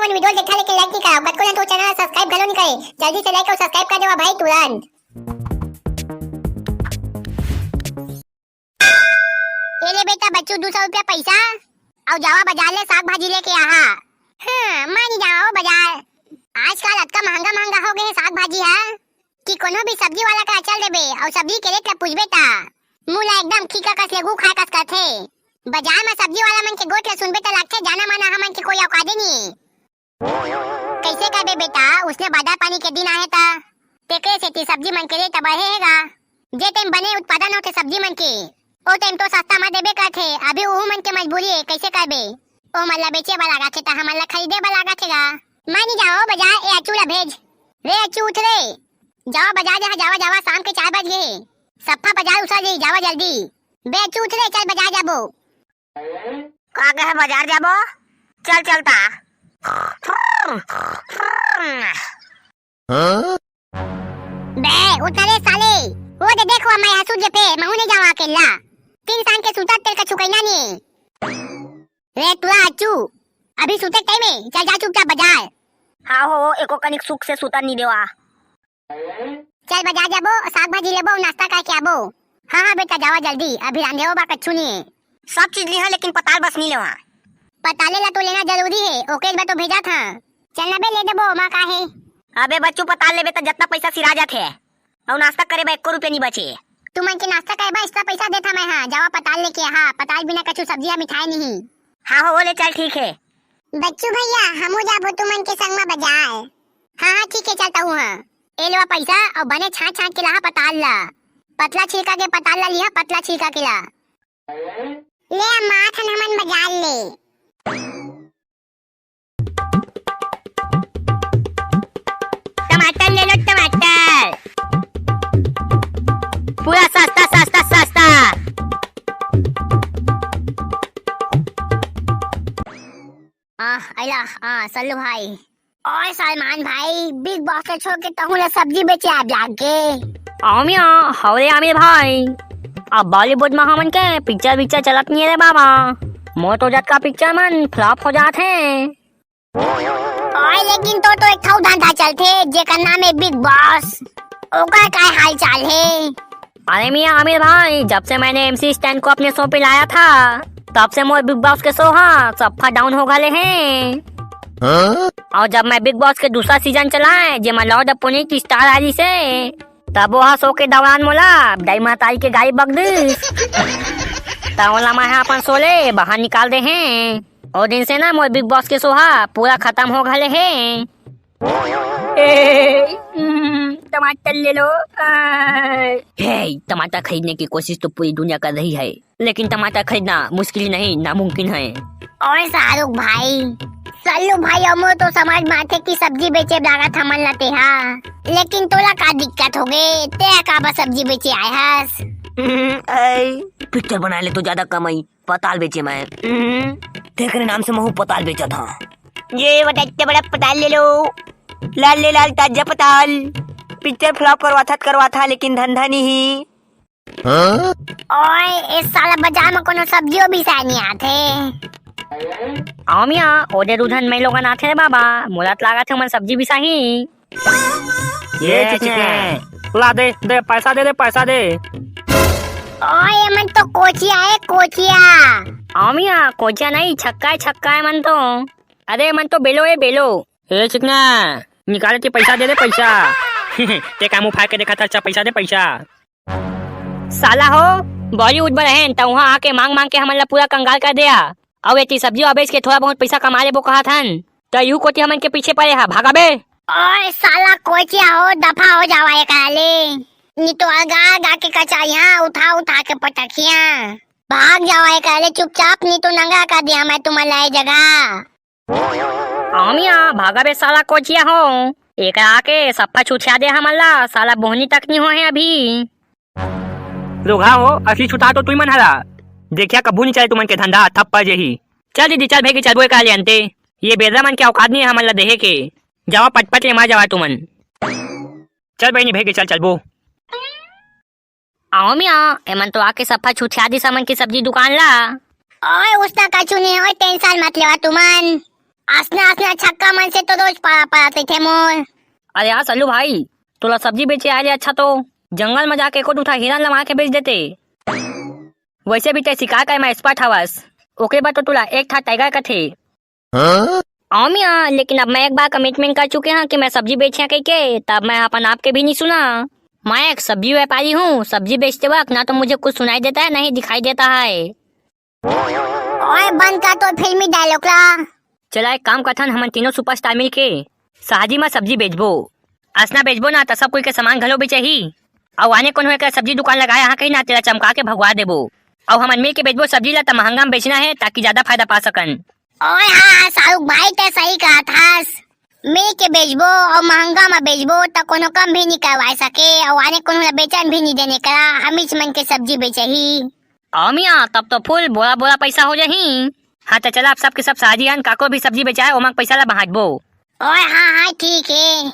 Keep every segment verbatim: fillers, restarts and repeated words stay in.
अपन video देखा लेकिन like नहीं करा, कतको झन तो channel ला subscribe घलो नहीं करे। जल्दी से like और subscribe कर देवा भाई तुरंत। ये ले बेटा बच्चू, दू सौ रुपया पैसा, अउ जावा बाजार ले साग भाजी लेके आहा। हाँ, मैं नहीं जावा वो बाजार, आजकल अतका महंगा महंगा हो गए हे साग भाजी हा कि कोनो भी सब्जी वाला का चल देबे अउ सब्जी के rate ला पूछबे ता मुंह ला एकदम खीका कस लेगू खाए कस करथे। बाजार में सब्जी वाला मन के गोठ ला सुनबे ता लागथे जाना माना हमन के कोई औकादे नहीं। कैसे करबे बेटा, उसने बादर पानी के दिन आहे ता, तेकरे सेती सब्जी मन के rate बढ़े हे गा। जे time बने उत्पादन होथे सब्जी मन के, ओ time तो सस्ता म देबे करथे। अभी उहू मन के मजबूरी हे, कैसे करबे? ओ मन ला बेचे बर लागथे ता हमन ला खरीदे बर लागथे गा। मैं नहीं जाओ बाजार, ए अच्चू ला भेज। रे अच्चू उठ रे, जाओ बाजार जा, जावा जावा, शाम के चार बज गए हे। सफा बाजार उसा जाई, जावा जल्दी। बे अच्चू उठ रे, चल बाजार जाबो। का कहे बाजार जाबो? चल चलता। बे उठ रे साले, वो दे देखो मैं हसू जे पे महू नहीं जावा अकेला। तीन सांग के सूता तेल का छुकैना नहीं। रे तुरा अच्चू, अभी सूते टाइम है, चल जा चुपचाप बाजार। हाँ हो, एको कनिक सुख से सूता नहीं देवा। चल बाजार जाबो, साग भाजी लेबो, नाश्ता करके आबो। हाँ हाँ बेटा, जावा जल्दी, अभी रांधे हो बा कच्चू नहीं है। सब चीज लिहा लेकिन पताल बस नहीं लेवा। पताले ला तो लेना जरूरी है, ओके बा तो भेजा था। चल ना बे, ले देबो, ओमा का है। अबे बच्चू, पताल लेबे त जतना पैसा सिरा जाथे, अउ नाश्ता करे बा एको रुपया नहीं बचे। तुमन के नाश्ता करे बा extra पैसा देथा मैं, हाँ जावा पताल लेके, हाँ पताल बिना कछु सब्जी या मिठाई नहीं। हाँ हो, ले चल, ठीक है। बच्चू भैया, हमू जाबो तुमन के संग म बाजार। हाँ हाँ ठीक है, चलता हूँ। हाँ, ए लेवा पैसा अउ बने छांट छांट के लाहा पताल ला। पतला छिलका के पताल ला लिहा, पतला छिलका के ला। ले अम्मा, थन हमन बाजार ले। टमाटर ले लो, टमाटर। पूरा सस्ता, सस्ता, सस्ता। आह, अइला, आ, सल्लू भाई। ओए सलमान भाई, Bigg Boss के छोड़ के तहूँ ला सब्जी बेचे आब लाग गे। आमिया, हवरे आमिर भाई। अब Bollywood म हमन के picture विक्चर चलत नहीं रे बाबा। मोर तो जतका picture मन flop हो जात हे। ओए, लेकिन तो, तो एक ठऊ धंधा चलथे, जेकर नाम है Bigg Boss। ओकर काय हाल चाल है? अरे मियाँ आमिर भाई, जब से मैंने एमसी स्टैन को अपने शो पे लाया था, तब से मोर बिग बॉस के शो हा सफा डाउन हो गले हैं। हाँ? और जब मैं बिग बॉस के दूसरा सीजन चलाए, जेमा लॉर्ड ऑफ पुनीत स्टार आली से, तब वह शो के दौरान मोला दाई महतारी के गाड़ी बग दिस। त ओला मैं हा अपन शो ले बाहर निकाल दे हैं। ओ दिन से ना मोर बिग बॉस के शो हा पूरा खत्म हो गले हे। ए, हम्म, टमाटर ले लो। आ। हे, टमाटर खरीदने की कोशिश तो पूरी दुनिया कर रही है, लेकिन टमाटर खरीदना मुश्किल नहीं, नामुमकिन है। ओए शाहरुख भाई, सल्लू भाई, अमो तो समझ में आथे कि सब्जी बेचे लागत हमन ला तेहा, लेकिन तोला का दिक्कत हो गे? तेहा काबर सब्जी बेचे आए हस? हम्म, ऐ, पिक्चर बनाए ले तो ज्यादा कमाई, पताल बेचे मैं। हम्म, तेकरे नाम से महू पताल बेचत हाँ। ये बड़ा, इतना बड़ा पताल ले लो, लाल ले लाल ताजा पताल। पिक्चर फ्लॉप करवाथा त करवाथा, लेकिन धंधा नहीं। हाँ? ओए, ए साला बाजार में कोनो सब्जियों बिसाए नहीं आथे। आओ मियाँ, ओदे दू झन मैं लोगन आथे रे बाबा, मोला त लागत हे ओमन सब्जी बिसाही। ये ये चिकने। चिकने। ला दे, दे, पैसा दे, दे, पैसा दे। ओए, एमन तो कोचिया है, कोचिया। आओ मियाँ, कोचिया नहीं, छक्का है, छक्का है मन तो। अरे, मन तो बेलो है, बेलो। ए चिकना, निकाल के पैसा दे दे, पैसा। ते का मुंह फाड़ के देखा था, अच्छा पैसा दे, पैसा। साला हो, बॉलीवुड बर रहेन, त उहाँ आके मांग मांग के हमन ला पूरा कंगाल कर देया। अउ एती सब्जी बेच के थोड़ा बहुत पैसा कमा लेबो कहत हन, त इहू कोती हमन के पीछे पड़े हा, भागा बे। ओए साला कोचिया हो, दफा हो जावा एकरा ले। नी तो अलगा अलगा के कचारियां उठा उठा के पटकियां। भाग जावा एकरा ले चुपचाप, नी तो नंगा कर दिया मैं तुमन ला ए जगह। आमिया, भागा बे साला कोचिया हो। एकरा आके सफा छुछिया दे हमन ला, साला बोहनी तक नी होहे अभी। रोगहा हो, असली छुटा तो तुई मन हरा। देखिया कभू नी चले तुमन के धंधा, थप्पड़ जेही। चल दीदी, चल भई के चलबो एकरा ले अंते। ये बेर्रा मन के औकात नी हे हमन ला देहे के। जावा पटपट ले मार जावा तुमन। चल बहिनी भई के चल चलबो। आओ मियाँ, एमन तो आके सफा छुछिया दिस हमन के सब्जी दुकान ला। ओए, उसना कछु नहीं होय, tension मत लेवा तुमन। असना असना छक्का मन से तो रोज पारा पारा तैथे मोर। अरे यार सल्लू भाई, तोला सब्जी बेचे आए ले अच्छा तो जंगल में जाके एको ठूठा हिरन ला मार के बेच देते। वैसे भी तै शिकार करे में expert हवस, ओकरे बर तो तोला एक ठा टाइगर कथे। हाँ? अमिया, लेकिन अब मैं एक बार commitment कर चुके हंव कि मैं सब्जी बेचे कहिके, तब मैं अपन आप के भी नहीं सुना। मैं एक सब्जी व्यापारी हूँ, सब्जी बेचते वक्त ना तो मुझे कुछ सुनाई देता है, ना ही दिखाई देता है। ओए, बंद कर तो फिल्मी dialogue ला। चला एक काम करथन, हमन तीनों superstar मिल के शादी में सब्जी बेचबो। असना बेचबो ना त सब कोई के सामान घलो बेचही। अउ आने कोनो एकर सब्जी दुकान लगाए हा कहीं ना, तेला चमका के भगवा देबो। अउ हमन मिल के बेचबो सब्जी ला, त महंगा में बेचना है ताकि ज्यादा फायदा पा सकन। ओए हाँ, हाँ, शाहरुख भाई ते सही कहा थास। मिल के बेचबो अउ महंगा में बेचबो त कोनो कम भी नहीं करवा सके, अउ आने कोनो ला बेचन भी नहीं देने करा, हमीच मन के सब्जी बेचही। अमिया, तब तो full बोरा बोरा पैसा हो जाही। हाँ, त चला, अब सबके सब शादी हन, काको भी सब्जी बेचाए, ओमा पैसा ला बांटबो। ओए, हाँ, हाँ, ठीक है।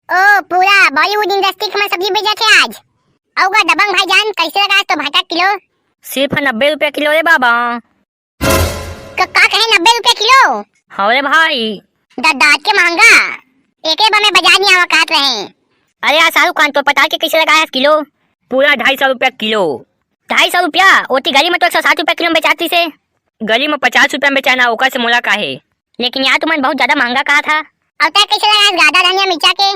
ओ, पूरा Bollywood industry के मैं सब्जी बेचत हे आज। अउ गा दबंग भाईजान, कैसे लगा तो भाटा किलो? सिर्फ नब्बे रुपया किलो रे बाबा। क-, का कहे, नब्बे रुपया किलो? हाँ रे भाई। द-, दांत के महंगा। एके बा मैं बाजार नहीं आवा कहत रहे। अरे यार शाहरुख खान, तो पताल के कैसे लगा है किलो? पूरा ढाई सौ रुपया किलो। ढाई सौ रुपया? ओती गली में तो एक सौ साठ रुपया किलो में बेचाती से। गली में पचास रुपया में बेचाना, ओकर से मोला का है? लेकिन यार तुमन बहुत ज्यादा महंगा कहा था। अब तक कैसे लगा गादा धनिया मिर्चा के?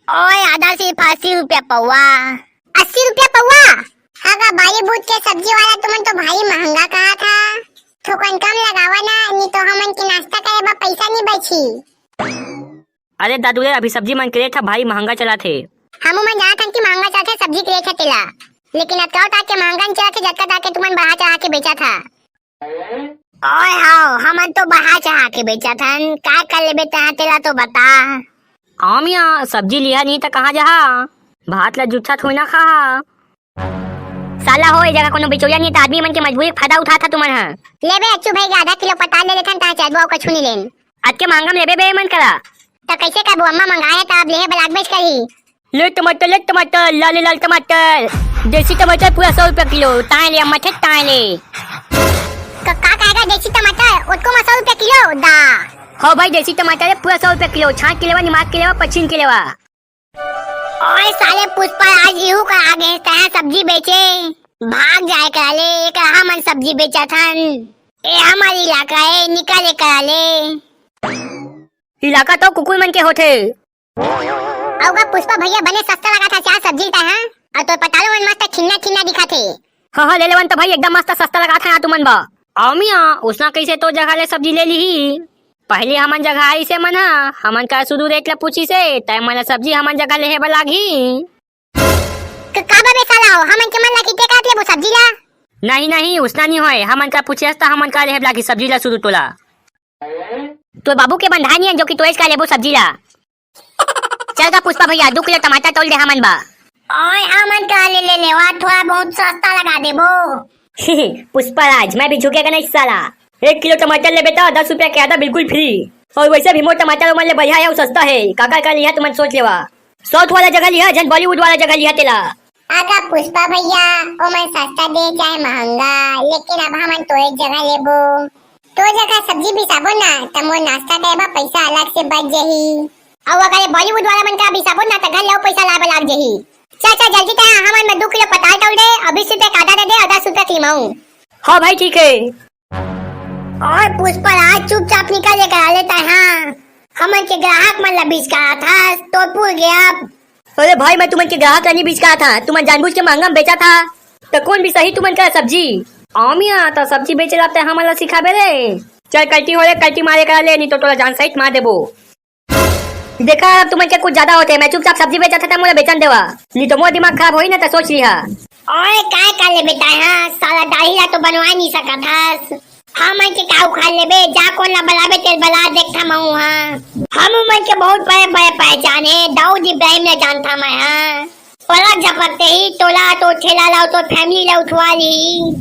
ओए, आदा सिर्फ अस्सी रुपया पौवा। अस्सी रुपया पौवा? अगर Bollywood के सब्जी वाला तुमन तो भाई महंगा कहा था, थोकन कम लगावा ना, नहीं तो हमन के नाश्ता करे बर पैसा नहीं बची। अरे दादू रे, अभी सब्जी मन के रेट ह भाई महंगा चलत हे। हमू मन जानत हन कि महंगा चलत हे सब्जी के रेट ह तेला, लेकिन अतका तक के महंगा नहीं चलत हे, जतका तक के तुमन बढ़ा चढ़ा के बेचत हा। ओए हव, हमन तो बढ़ा चढ़ा के बेचत हन, का कर लेबे तहां तेला तो बता। अमिया, सब्जी लिहा नहीं त कहां जहा? भात ला जूठा थोड़ी ना खाहा। साला हो, ए जगह कोनो बिचौलिया नहीं त आदमी मन के मजबूरी के फायदा उठात हा तुमन हा। ले बे अच्छू भाई के आधा किलो पताल ले लेथन, तहां चलबो अउ कछु नहीं लेन। अतके महंगा में लेबे बे मन करा। त कैसे करबो, अम्मा मंगाए हे त अब लेहे बर लागबेच करही। ले टमाटर, ले टमाटर, लाले लाल टमाटर, देसी टमाटर पूरा सौ रुपया किलो, ताए ले अम्मा, ठेठ ताए ले। क-, का कहेगा देसी टमाटर? ओतको में सौ रुपया किलो दा। हो भाई, देसी टमाटर हे, पूरा सौ रुपया किलो, छांट के लेवा, निमाक के लेवा, पछीन के लेवा। ओए साले पुष्पा, आज इहू का आगे तैं सब्जी बेचे, भाग जाए करा ले, एक हमन सब्जी बेचत हन। ए हमर इलाका ए, निकल ए करा ले। इलाका तो कुकुर मन के होथे। अउ गा पुष्पा भैया, बने सस्ता लगा था चार सब्जी ता, हाँ? अउ तोर पतालो मन मस्त खिन्ना खिन्ना दिखा थे। हाँ, हाँ, ले लेवन तो भाई, एकदम मस्त सस्ता लगा था ना तुमन बा। अमिया, उसना कैसे तो जगह ले सब्जी ले लीही? पहली हमन जगह आइस हे मन ह, हमन का शुरू रेट ला पूछिस हे, तै मन ला सब्जी हमन जगह लेहे बर लागही। क-, का बा बे साला हो, हमन के मन ला किते काट लेबो सब्जी ला? नहीं, नहीं, उसना नहीं होय, हमन का पूछिस त हमन का लेहे बर लागही सब्जी ला शुरू तोला। तोर बाबू के बंधाय नहीं हे जो कि तोयच का लेबो सब्जी ला। चल गा पुष्पा भैया, दू किलो टमाटर तोल दे हमन बा। ओए, हमन का ले ले लेवा, थोड़ा बहुत सस्ता लगा देबो। पुष्पा राज, मैं भी झुकेगा नहीं साला। एक किलो टमाटर लेबे त दस रुपया के आधा बिल्कुल free। अउ वैसे भी मोर टमाटर ओमन ले बढ़िया हे अउ सस्ता हे। काकर का लिहा तुमन सोच लेवा। South वाला जगह लिहा, झन Bollywood वाला जगह लिहा तेला। अगा पुष्पा भैया, ओमन सस्ता दे चाहे महंगा, लेकिन अब हमन तोरे जगह लेबो। तोर जगह सब्जी बिसाबो ना, त मोर नाश्ता करे बर पैसा अलग से बच जही। अउ अगर ये Bollywood वाला मन का बिसाबो ना, त घर ले अउ पैसा लाए बर लाग जही। चल, चल, जल्दी तैं हमन में दू किलो पताल तोल दे, अउ बीस रुपया का आधा दे दे, अउ दस रुपया के लिमाऊ। हाँ भाई, ठीक हे। ओए पुष्पा राज, चुपचाप निकल ले करा ले तैं, हाँ। हमन के ग्राहक मन ला बिचकारा था, तो पुर गया। अरे भाई, मैं तुमन के ग्राहक ला नहीं बिचकारा था, तुमन जानबूझ के महंगा में बेचा था, त कौन बिसाही तुमन का सब्जी? अमिया, त सब्जी बेचे ला तैं हमन ला सिखाबे रे। चल कल्टी हो रे, कल्टी मारे करा ले, नहीं तो तोला जान सहित मार देबो। देखा, अब तुमन के कुछ ज्यादा होथे, मैं चुपचाप सब्जी बेचत हंव, मोला बेचन देवा, नहीं तो मोर दिमाग खराब होही ना, त सोच लिहा। ओए, काय कर लेबे तैं, हाँ? साला दाढ़ी ला तो बनवा नहीं सकत हस। हमन के का उखाड़ लेबे, जा कोन ला बलाबे, तेल बला देखथंव महूं, हाँ। हमू मन के बहुत बड़े बड़े पहचान हे, दाऊद इब्राहिम ला जानथंव मैं, हाँ। पलक झपकते ही तोला, तोर ठेला ला, तोर family ला उठवा ली।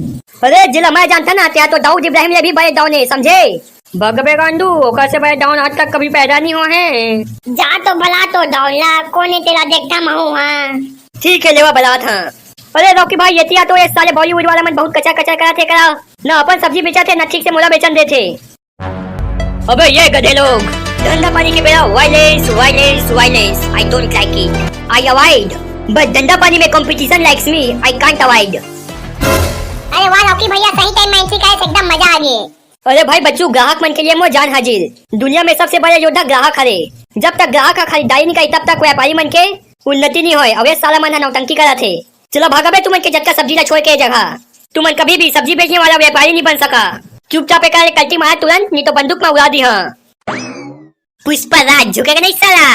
अरे, जेला मैं जानथंव ना, तेहा तो दाऊद इब्राहिम ले भी बड़े don हे, समझे? भगबे गांडू, ओकर से बड़े don आज तक कभी पैदा नहीं होए हे। जा तो बला तो don ला, कोन हे तेला देखथंव महूं, हाँ। ठीक हे, लेवा बलाथंव। अरे रॉकी भाई, एती आ तो ये साले Bollywood वाला मन बहुत कचर कचर करत हे करा। ना अपन सब्जी बेचत हे, ना ठीक से मोला बेचन देत हे। अबे ये गधे लोग, धंधा पानी के बेरा violence, violence, violence, I don't like it, I avoid, but धंधा पानी में competition likes me, I can't avoid. अरे वाह लौकी भैया, सही टाइम में एंट्री करे, एकदम मजा आ गए. अरे भाई बच्चू, ग्राहक मन के लिए मोर जान हाजिर. दुनिया में सबसे बड़े योद्धा ग्राहक हरे. जब तक ग्राहक ह खरीदारी नहीं करी, तब तक व्यापारी मन के उन्नति नहीं होय. अबे साला मन ह नौटंकी करत हे. चलो भागा बे तुमन के जतका सब्जी ला छोड़ के ये जगह. तुमन कभी भी सब्जी बेचने वाला व्यापारी नहीं बन सका. चुपचाप एकर कल्टी मार तुरंत, नहीं तो बंदूक में उड़ा दी हाँ. पुष्पा राज झुकेगा नहीं साला.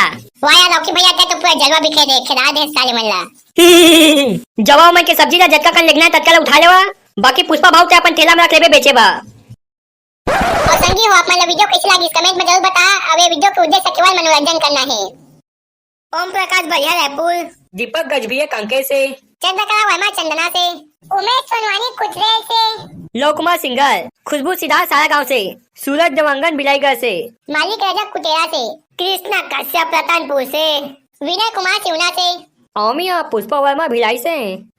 वाह यार लौकी भैया, क्या तो पूरा जलवा बिखेर दे, खेदा दे साले मन ला. जवाब मन के सब्जी ला जतका कन लेगना है, ततका ला उठा लेवा. बाकी पुष्पा भाव ते अपन ठेला में रख लेबे बेचे बा. और संगी हो, आप मन ला वीडियो कैसे लागिस, कमेंट में जरूर बता. अब ये वीडियो के उद्देश्य केवल मनोरंजन करना है. ओम प्रकाश बढ़िया रायपुर. दीपक गजभिया कांकेर से. चंद्रकला वर्मा चंदना से. उमेश सोनवानी कुचरेल से. लव कुमार सिंगर, खुशबू सिद्धार्थ सारा गांव से. सूरज देवांगन बिलाईगढ़ से. मालिक रजक कुटेरा से. कृष्णा कश्यप रतनपुर से. विनय कुमार सिवना से. अमिया पुष्पा वर्मा भिलाई से.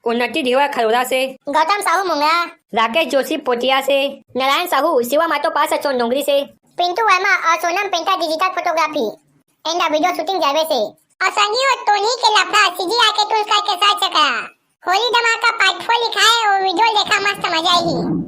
उन्नति धीवर खरोरा से. गौतम साहू मुंगरा. राकेश जोशी पोटिया से. नारायण साहू शिवा मातो पास चोन डोंगरी से. पिंटू वर्मा और Sonam penta digital photography and video shooting जावे से. और संगी हो टोनी के लफड़ा सीजीआई के टूल्स करके सर्च करा. होली धमाका पार्ट फोर लिखा है, वो वीडियो देखा, मस्त मजा आई.